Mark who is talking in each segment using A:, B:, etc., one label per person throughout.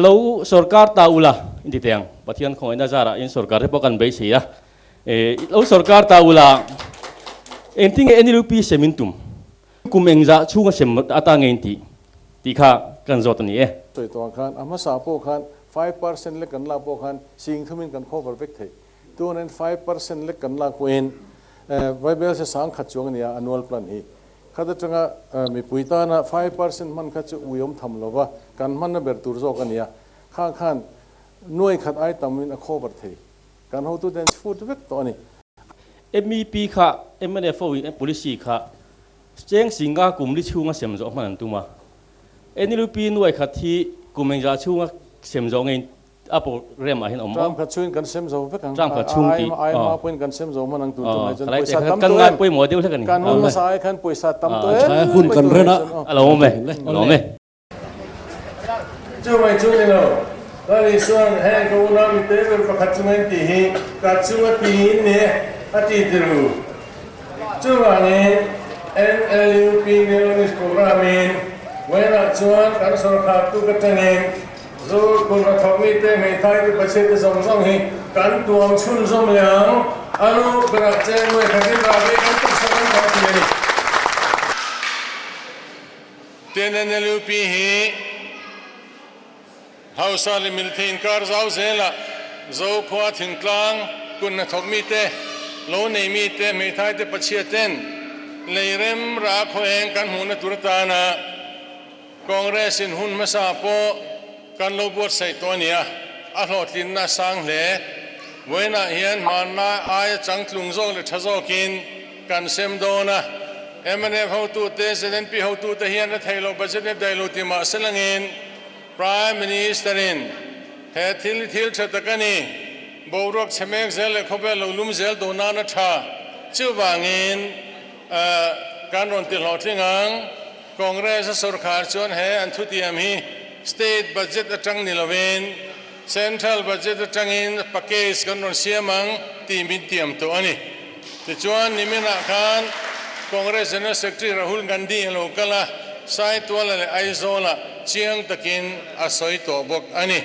A: Lo sorkar ta ula in ti teh ang. Pathian khawngaihna zarah in sorkar te pawh kan beisei a. Lo sorkar ta ula engtin nge NLUP sem in tum? Kum engzah chhunga sem ata nge in tih tih kha kan zawt a ni e.
B: Sawi tawh ang khan a hmasa pawh khan 5% lek kan lak pawh khan singthumin kan cover vek thei. Tunin 5% lek kan lak pawhin Bible se sang khat chuang a nia annual plan hi. Khat atanga mipui tana 5% hman kha chu uiawm tham lova kan hmanna ber tur zawk a nia. Kha khan nuai khat ai tamin a cover thei. Kan hotuten chhut vek tawh a ni.
A: MEP kha MNFO in policy kha cheng singa kum li chhunga sem zawh hman an tum a. NLUP nuai khat hi kum engzah chhunga sem zawh ngei A program ah hian awm
B: Term khat chhungin kan sem zo vek ang.
A: Term khat chhung tih.
B: Ai hma pawhin kan sem zo hman ang tun tum ai chuan
A: pawisa tam tawh em? Pawimawh deuh hlek a ni.
B: Kan hun hmasa ai khan pawisa tam tawh em?
C: Hun kan ren a.
A: A lo awm e. A lo awm e.
B: Chu mai chu ni lo. Lal Isuan heng ka unau mi te ber pakhat chunga in tih hi ka chunga tiin ni e a ti tiru. Chuvangin NLUP Neonis Programme in Vawiinah chuan kan sorkar tuk atangin Zu kun a thawk mite hmeithai te pachhiat te zawng zawng hi kan tuam chhunzawm leh ang. A lu berah cheng nuai khatin rahbi kan tuksak an thawk thei a ni. Tin NLUP hi hausa leh milthei inkar zau zelah Zokhua thingtlang kun hnathawk mite, lo nei mite, hmeithai te pachhiat ten leirem rah khaweng kan hmuhna tur atana Congress in hun hmasa pawh kan lo buatsaih tawh a nia, a hlawhtlinna a sang hle. Vawiinah hian hmanna aia changtlung zawk leh tha zawkin kan sem dawn a. Mnf hotute, ZNP hotute hian a theih loh budget a daih lo ti mah se langin Prime Minister in he thil hi thil tha tak a ni, boruak chhe mek zel leh khawvel lo lum zel dawn nan a tha. Chuvangin kan rawn ti hlawhtling ang. Congress a sorkar chuan he an thutiam hi state budget atang ni lovin central budget atangin package kan rawn siam ang tih min tiam tawh a ni. Tichuan niminah khan Congress General Secretary Rahul Gandhi a lo kal a, Saituala leh Aizawlah chiang takin a sawi tawh bawk a ni.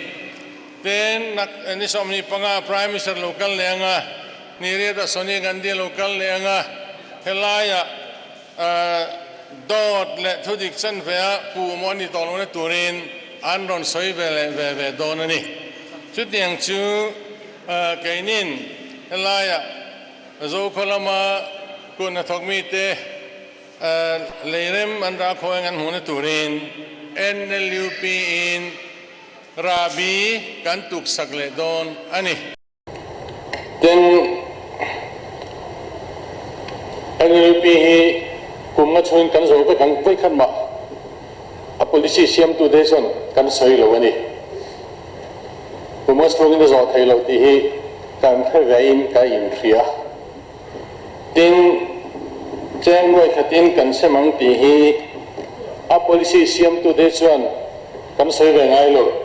B: Tin, ni 25 Prime Minister lo kal leh ang a, ni riatah Sonia Gandhi a lo kal leh ang a, helaiah Dawt leh thudik chanve-a pu maw ni tawh lohna turin an rawn sawi ve leh ve ve dawn a ni. Chutiang chu keinin helaiah Zokhaw lama kut hnathawk mite leirem an rah khaw eng an hmuhna turin NLUP-in rahbi kan tuksak leh dawn a ni. Tin, NLUP hi kum nga chhungin kan zawh vek ang vawikhat mah a policy siamtute chuan kan sawi lo a ni. Kum nga chhungin a zawh thei lo tih hi kan hre vein ka inhria. Tin, cheng nuai khatin kan sem ang tih hi a policy siamtute chuan kan sawi ve ngai lo.